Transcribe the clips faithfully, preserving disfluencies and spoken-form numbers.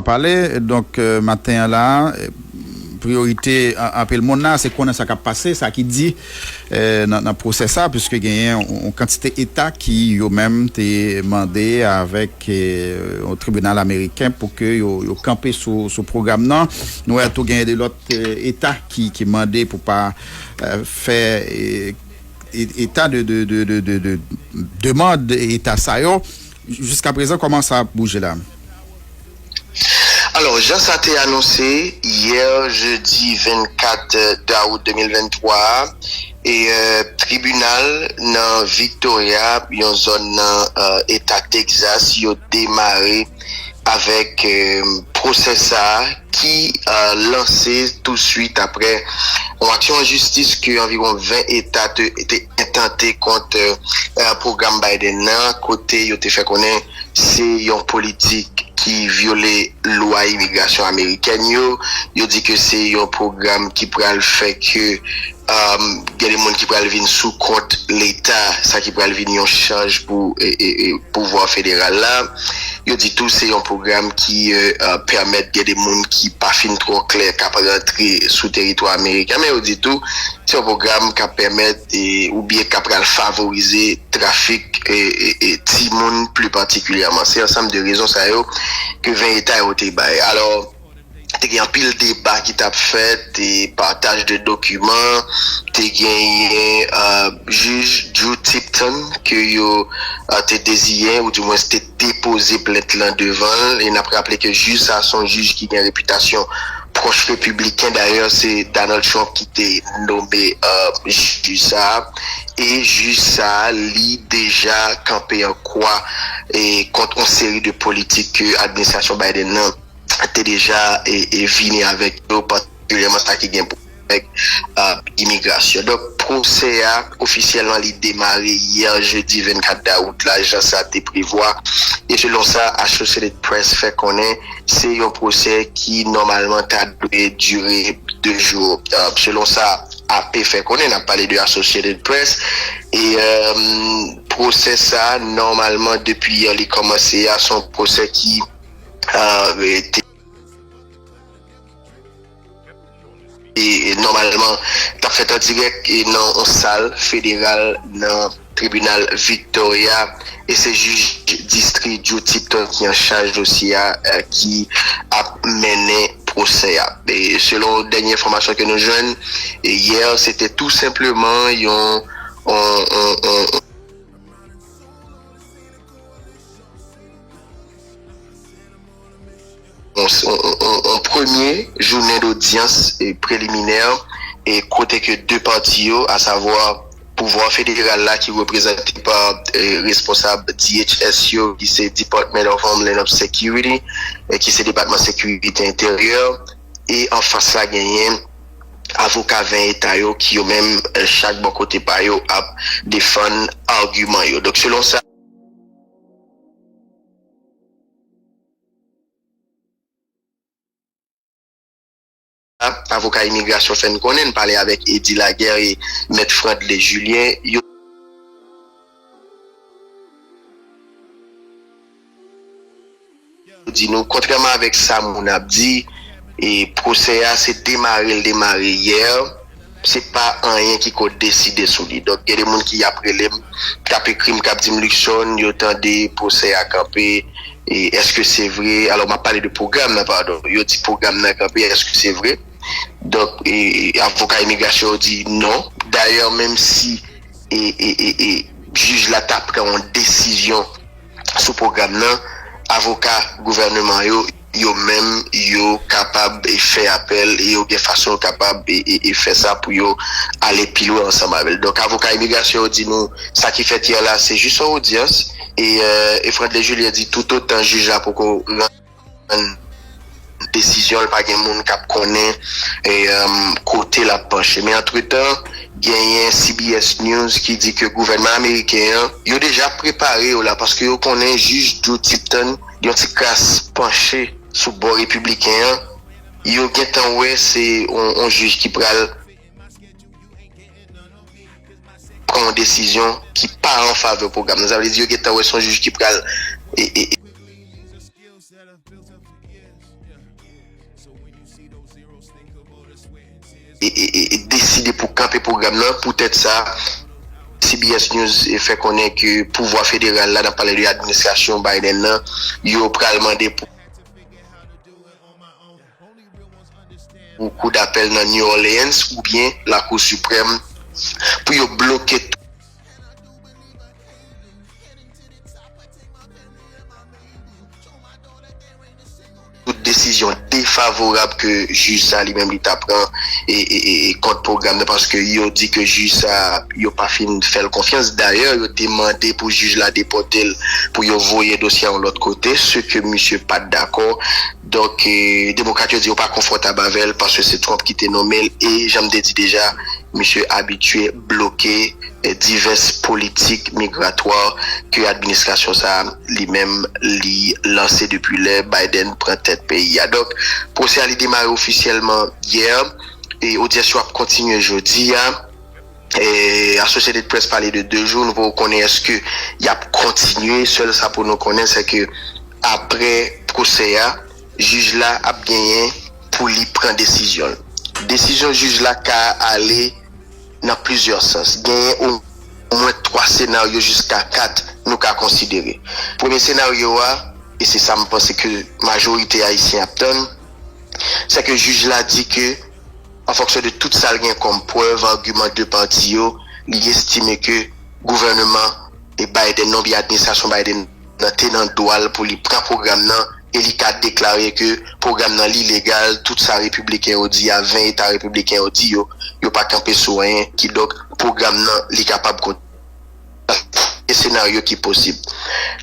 pale. Donk, maten an la, priyorite anpil moun la, se konnen sa k ap pase, sa ki di nan pwosè sa, piske genyen yon kantite eta ki yo menm te mande avèk yon tribinal ameriken pou ke yo kanpe sou pwogram nan. Nou wè tou genyen de lòt eta ki mande pou pa fè eta de demann eta sa yo. Jiskaprezan, kòman sa ap bouje la? Alò, jan sa te anonse yè, jedi vennkat dawout de mil venntwa a, e tribinal nan Victoria, yon zòn nan eta Texas, yo demare avèk pwosè sa a ki lanse touswit apre yon aksyon enjistis ke anviwon ven eta te entante kont pwogram Biden nan, kote yo te fè konnen se yon politik ki vyole lwa imigrasyon amerikèn yo. Yo di ke se yon pwogram ki pral fè ke gen de moun ki pral vin sou kont Leta, sa ki pral vin yon chaj pou pouvwa federal la. Yo di tou se yon pwogram ki pèmèt gen de moun ki pa fin twò klè k ap rantre sou teritwa ameriken, men yo di tou se yon pwogram k ap pèmèt oubyen k ap pral favorize trafik timoun pli patikilyèman. Se ansanm de rezon sa yo ke ven eta yo te bay. Alò, te gen anpil deba ki t ap fèt, pataj de dokiman, te genyen jij Drew Tipton ke yo te deziyen, oudimwens te depoze plent lan devan l. E n ap raple ke jij sa a se yon jij ki gen repitasyon pwòch repibliken. Dayè, se Donald Trump ki te nome jij sa a. E jij sa a, li deja kanpe an kwa kont yon seri de politik ke administrasyon Biden nan te deja vini avèk yo, patikilyèman sa ki gen pou avèk imigrasyon. Donk, pwosè a, ofisyèlman, li demare yè, jedi vennkat dawout la, jan sa te prevwa. E selon sa Associated Press fè konnen, se yon pwosè ki nòmalman ta dwe dire de jou. Selon sa A P fè konnen, n ap pale de Associated Press. E pwosè sa, nòmalman, depi yè li kòmanse a, se yon pwosè ki te e nòmalman t ap fèt an dirèk nan yon sal federal nan tribinal Victoria. E se jij distri Drew Tipton ki an chaj dosye a, ki ap mennen pwosè a. E selon dènye enfòmasyon ke nou jwenn, e yè, se te tou senpleman yon, yon, yon, yon, yon, yon, yon, yon premye jounen dodyans preliminè, e kote ke de pati yo, asavwa pouvwa federal la ki reprezante pa responsab D H S yo, ki se Department of Homeland of Security, e ki se Depatman Sekirite Enteryè, e anfas la genyen avoka ven eta yo ki yo menm, chak bò kote pa yo, ap defann agiman yo. Donk, selon sa, avoka imigrasyon fè n konnen, n pale avèk Eddy Laguerre e Mèt Frandley Julien, yo di nou, kontrèman avèk sa moun ap di, e pwosè a se demare l demare yè, se pa anyen ki ko deside sou li. Donk, gen de moun ki ap rele m, k ap ekri m, k ap di m, Luckson, yo tande pwosè a kanpe, e èske se vre? Alò, m ap pale de pwogram nan, padon. Yo di pwogram nan kanpe, èske se vre? Donk, e, avoka imigrasyon yo di non. Dayè, menm si e, e, e, e, jij la ta pran yon desizyon sou pwogram nan, avoka gouvènman yo, yo menm, yo kapab, e, fè apèl, e yo gen fason yo kapab, e, e, e fè sa pou yo ale pi lwen ansanm avè l. Donk, avoka imigrasyon yo di nou, sa ki fèt yè la, se jis yon odyans, e, e, e Frandley Julien di toutotan jij la poko rann desizyon l, pa gen moun k ap konnen, e, kote l ap panche. Men antretan, genyen C B S News ki di ke gouvènman ameriken an, yo deja prepare yo la, paske yo konnen jij Drew Tipton, yon ti kras panche sou bò repibliken an. Yo gentan wè se yon, yon jij ki pral pran yon desizyon ki pa an favè pwogram nan. Sa vle di yo gentan wè se yon jij ki pral, e, e, e, e, e, e, e deside pou kanpe pwogram nan. Poutèt sa, C B S News fè konnen ke pouvwa federal la, n ap pale de administrasyon Biden nan, yo pral mande pou, pou kou dapèl nan New Orleans oubyen Lakou Siprèm pou yo bloke tout desizyon defavorab ke jij sa li menm li ta pran e, e, e, e kont pwogram nan, paske yo di ke jij sa yo pa fin fè l konfyans. Dayè, yo te mande pou jij la depòte l, pou yo voye dosye a yon lòt kote, se ke misye pa t dakò. Donk, e, demokrat yo di yo pa konfòtab avè l paske se Trump ki te nonmen l e, jan m te di deja, misye abitye bloke, e, divès politik migratwa ke administrasyon sa a li menm li lanse depi lè Biden pran tèt peyi a. Donk, pwosè a li demare ofisyèlman yè, e odyans yo ap kontinye jodi a. E, Associated Press pale de de jou, nou poko konnen èske y ap kontinye, sèl sa pou nou konnen, se ke apre pwosè a, jij la ap genyen pou li pran desizyon l. Desizyon jij la ka ale nan plizyè sans. Genyen omwen twa senaryo jiska kat nou ka konsidere. Premye senaryo a, e se sa m panse ke majorite ayisyen ap tann, se ke jij la di ke, an fonksyon de tout sa l gen kòm prèv, agiman de pati yo, li estime ke gouvènman e Biden nan, oubyen administrasyon Biden nan te nan dwa l pou li pran pwogram nan e li ka deklare ke pwogram nan li legal, tout sa repibliken yo di a, ven eta repibliken yo di yo, yo pa kanpe sou anyen, kidonk pwogram nan li kapab kontinye. E senaryo ki posib.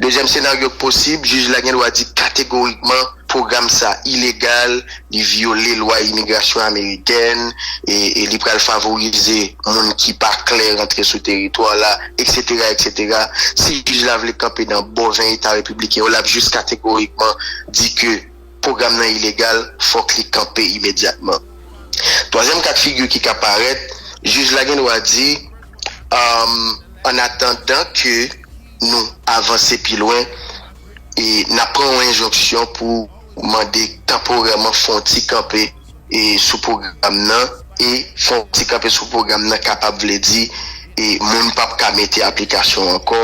Dezyèm senaryo ki posib, jij la gen dwa di kategorikman pwogram sa ilegal, li vyole lwa imigrasyon amerikèn, e, e li pral favorize moun ki pa klè rantre sou teritwa la, et cetera, et cetera. Si jij la vle kanpe nan bò ven eta repibliken yo, l ap jis kategorikman di ke pwogram nan ilegal, fòk li kanpe imedyatman. Twazyèm ka de figi ki ka parèt, jij la gen dwa di, um, an atandan ke nou avanse pi lwen, e n ap pran yon enjonksyon pou mande tanporèman fè yon ti kanpe e sou pwogram nan, e fè yon ti kanpe sou pwogram nan kapab vle di e moun p ap ka mete aplikasyon ankò,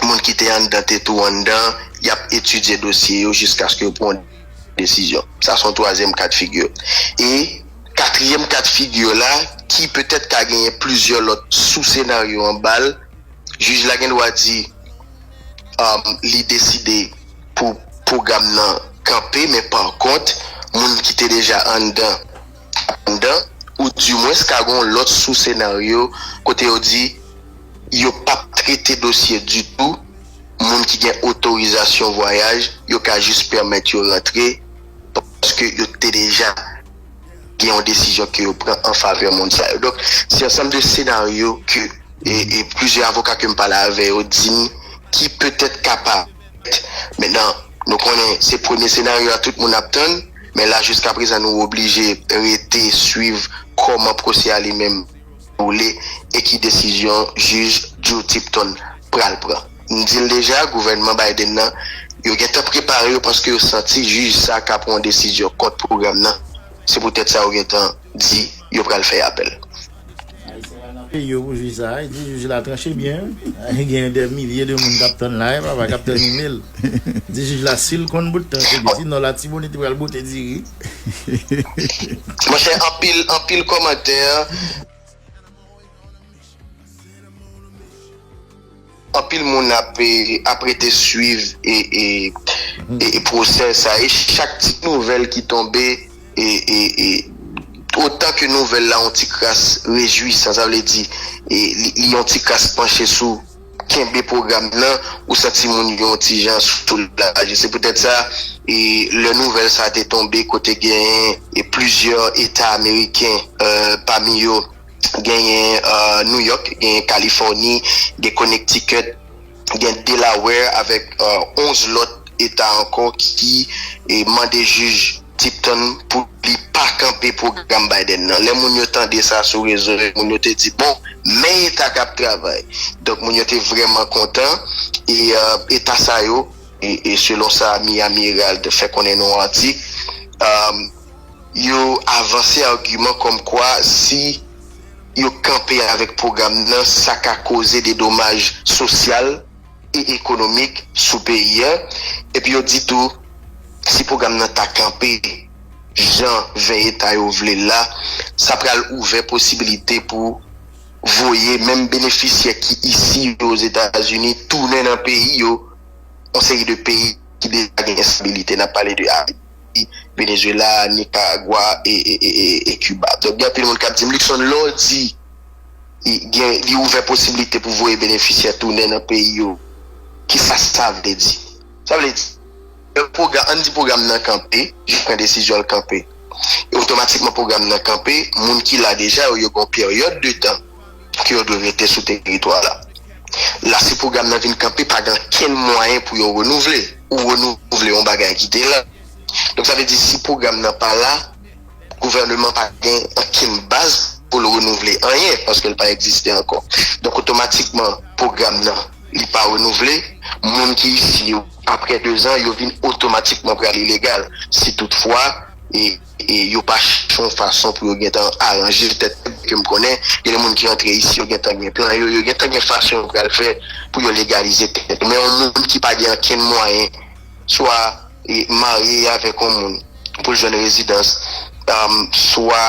moun ki te anndan te tou anndan, y ap etidye dosye yo jiskaske yo pran yon desizyon. Sa se yon twazyèm ka de figi. E katriyèm ka de figi la, ki petèt ka genyen plizyè lòt sou senaryo anba l, jij la gen dwa di, um, li deside pou pwogram nan kanpe, men pa kont, moun ki te deja anndan, anndan, ou dimwens ka gen yon lòt sou senaryo kote yo di yo p ap trete dosye ditou, moun ki gen otorizasyon vwayaj, yo ka jis pèmèt yo rantre, paske yo te deja gen yon desizyon ke yo pran an favè moun sa yo. Donk, se ansanm de senaryo ke, e, e plizyè avoka ke m pale avè yo di m ki petèt ka parèt. Mentnan, nou konnen se premye senaryo a tout moun ap tann, men la, jiska prezan, nou oblije rete swiv kòman pwosè a li menm boule e ki desizyon jij Drew Tipton pral pran. M di l deja, gouvènman Biden nan, yo gentan prepare yo paske yo santi jij sa ka pran yon desizyon kont pwogram nan. Se poutèt sa yo gentan di yo pral fè apèl. Ayisyen pral nan peyi yo pou jij sa, di jij la tranche byen, wi. Gen dè milye de moun k ap tann la, wi, papa k ap tann imel. Di jij la si l konn bout tan, se di non Latibonit li pral bote diri. Monchè, anpil, anpil kòmantè. Anpil moun ap, e, ap rete swiv e, e, e, e pwosè sa. E chak ti nouvèl ki tonbe, e, e, e, otan ke nouvèl la yon ti kras rejwisan, sa vle di, e, li, li yon ti kras panche sou kenbe pwogram nan, ou santi moun yo yon ti jan soulaje. Se poutèt sa, e, lè nouvèl sa te tonbe, kote genyen, e, plizyè eta ameriken, e, pami yo, genyen, e, New York, genyen Kalifòni, gen Connecticut, gen Delaware avèk, e, onz lòt eta ankò ki, e, mande jij Tipton pou li pa kanpe pwogram Biden nan. Lè moun yo tande sa sou rezo yo, moun yo te di, bon, men eta k ap travay. Donk, moun yo te vrèman kontan. E, e, eta sa yo, e, e selon sa Miami Herald fè konnen nan yon atik, e, yo avanse agiman kòmkwa si yo kanpe avèk pwogram nan, sa ka koze de domaj sosyal e ekonomik sou peyi a. Epi yo di tou, si pwogram nan ta kanpe jan ven eta yo vle l la, sa pral ouvè posibilite pou voye menm benefisyè ki isi yo Ozetazini tounen nan peyi yo, yon seri de peyi ki deja gen enstabilite. N ap pale de Ayiti, Venezuela, Nicaragua e, e, e, e, e Cuba. Donk, gen anpil moun k ap di m, Luckson, lè w di li, gen, li ouvè posiblite pou voye benefisyè tounen nan peyi yo, kisa sa vle di? Sa vle di, lè pwogra-, ann di pwogram nan kanpe, jij pran desizyon l kanpe. E otomatikman pwogram nan kanpe, moun ki la deja yo, yo gen yon peryòd de tan ke yo dwe rete sou teritwa la. La, si pwogram nan vin kanpe, pa gen ankenn mwayen pou yo renouvle ou renouvle yon bagay ki te la. Donk, sa vle di, si pwogram nan pa la, gouvèneman pa gen ankenn baz pou l renouvle anyen, paske l pa egziste ankò. Donk, otomatikman, pwogram nan, li pa renouvle. Moun ki isi yo, apre dezan, yo vin otomatikman pral ilegal. Si toutfwa, e, e yo pa chèche yon fason pou yo gentan aranje tèt yo, ke m konnen, gen de moun ki rantre isi, yo gentan gen plan yo, yo gentan gen fason yo pral fè pou yo legalize tèt yo. Men yon moun ki pa gen ankenn mwayen, swa, e, marye avèk yon moun pou l jwenn rezidans, um, swa,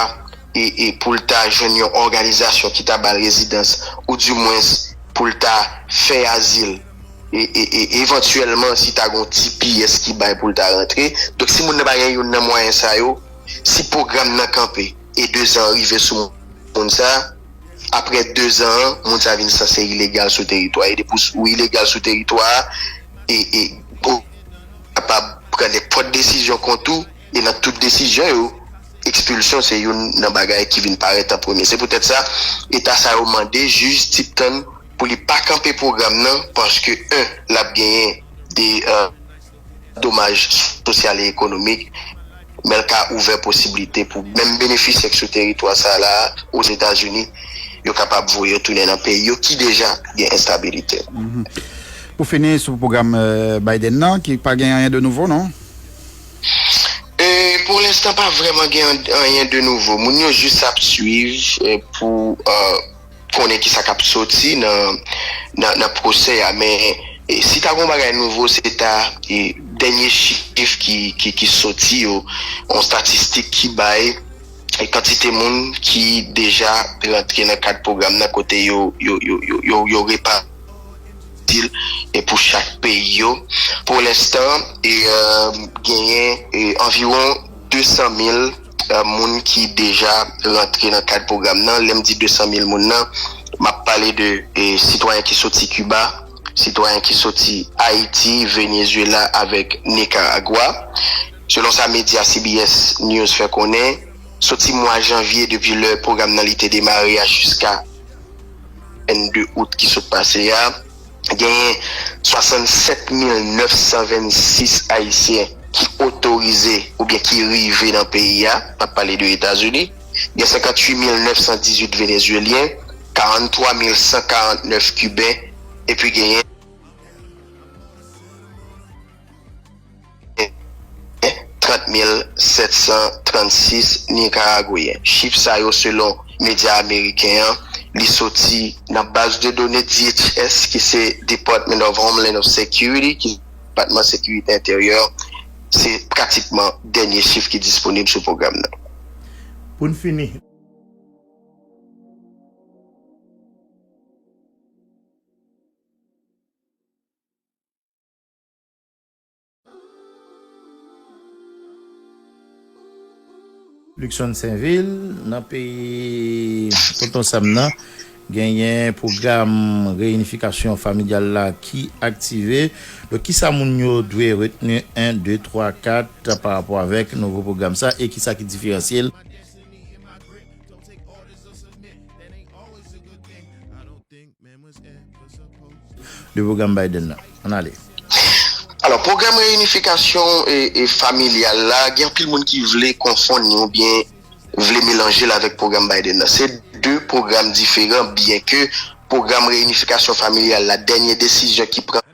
e, e pou l ta jwenn yon òganizasyon ki ta ba l rezidans, oudimwens pou l ta fè azil, e, e, e evantyèlman, si ta gen yon T P S ki bay pou l ta rantre. Donk, si moun nan pa gen youn nan mwayen sa yo, si pwogram nan kanpe e dezan rive sou moun sa, apre dezan an, moun sa vin sanse ilegal sou teritwa. E depi w ilegal sou teritwa a, e, e, ou kapab pran nenpòt desizyon kont ou, e nan tout desizyon yo, ekspilsyon se youn nan bagay ki vin parèt an premye. Se poutèt sa, eta sa yo mande jij Tipton pou li pa kanpe pwogram nan, paske, en, l ap genyen de, euh, domaj sosyal e ekonomik, men l ka ouvè posiblite pou menm benefisyè ki sou teritwa sa la, Ozetazini, yo kapab voye yo tounen nan peyi yo ki deja gen enstabilite. Mhm. Pou fini, sou pwogram, euh, Biden nan, ki pa gen anyen de nouvo, non? E, pou lenstan, pa vrèman gen anyen de nouvo. Moun yo jis ap swiv, e, pou, euh, konnen kisa k ap soti nan, nan, nan pwosè a. Men, e, si ta gen yon bagay nouvo, se ta, e, dènye chif ki, ki, ki soti yo, yon statistik ki bay, e, kantite moun ki deja rantre nan kad pwogram nan, kote yo, yo, yo, yo, yo, yo repa- itil, e pou chak peyi yo. Pou lenstan, e, euh, genyen, e, anviwon de san mil, euh, moun ki deja rantre nan kad pwogram nan. Lè m di de san mil moun nan, m ap pale de, e, sitwayen ki soti Kiba, sitwayen ki soti Ayiti, Venezuela avèk Nicaragua. Selon sa medya C B S News fè konnen, soti mwa janvye, depi lè pwogram nan li te demare a, jiska vennde out ki sot pase a, genyen swasannsèt mil nèf san vennsis Ayisyen ki otorize oubyen ki rive nan peyi a, n ap pale de Etazini. Gen senkantuit mil nèf san dizuit Venezyelyen, karanntwa mil san karantnèf Kiben, epi genyen trant mil sèt san trannsis Nikaragweyen. Chif sa yo, selon medya ameriken an, li soti nan baz de done D H S, ki se Department of Homeland of Security, ki Depatman Sekirite Enteryè. Se pratikman dènye chif ki disponib sou pwogram nan. Pou n fini, Luckson Sainvil, nan peyi Tonton Sam nan, genyen pwogram reyinifikasyon familyal la ki aktive. Donk, kisa moun yo dwe retni, en, de, twa, kat, pa rapò avèk nouvo pwogram sa, e kisa ki diferansye l de pwogram Biden nan? Ann ale. Alò, pwogram reyinifikasyon e, e familyal la, gen anpil moun ki vle konfonn li oubyen vle melanje l avèk pwogram Biden nan. Se de pwogram diferan, byenke pwogram reyinifikasyon familyal la, dènye desizyon ki pran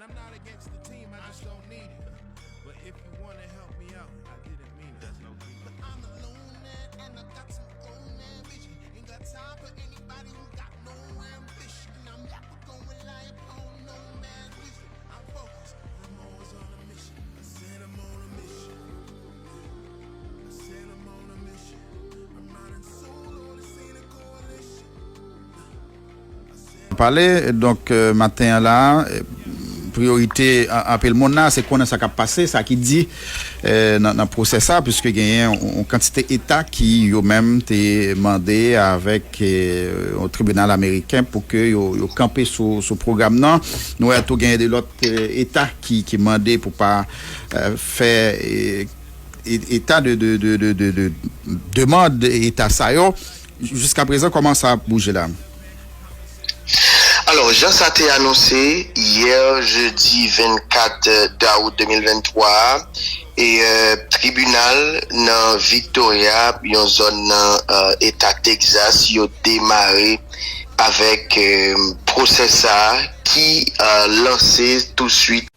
Pale, donk, euh, maten an la, euh, priyorite an- anpil moun la, se konnen sa k ap pase, sa ki di euh, nan, nan pwosè sa, piske genyen yon, yon kantite eta ki yo menm te mande avèk euh, yon tribinal ameriken pou ke yo, yo kanpe sou, sou pwogram nan. Nou wè tou genyen de lòt euh, eta ki, ki mande pou pa euh, fè euh, e- eta de, de, de, de, de, de demann eta sa yo. Jiska prezan, kòman sa ap bouje la? Alò, jan sa te anonse yè, jedi vennkat dawout de mil venntwa a, e euh, tribinal nan Victoria, yon zòn nan euh, eta Texas, yo demare avèk euh, pwosè sa a ki euh, lanse touswit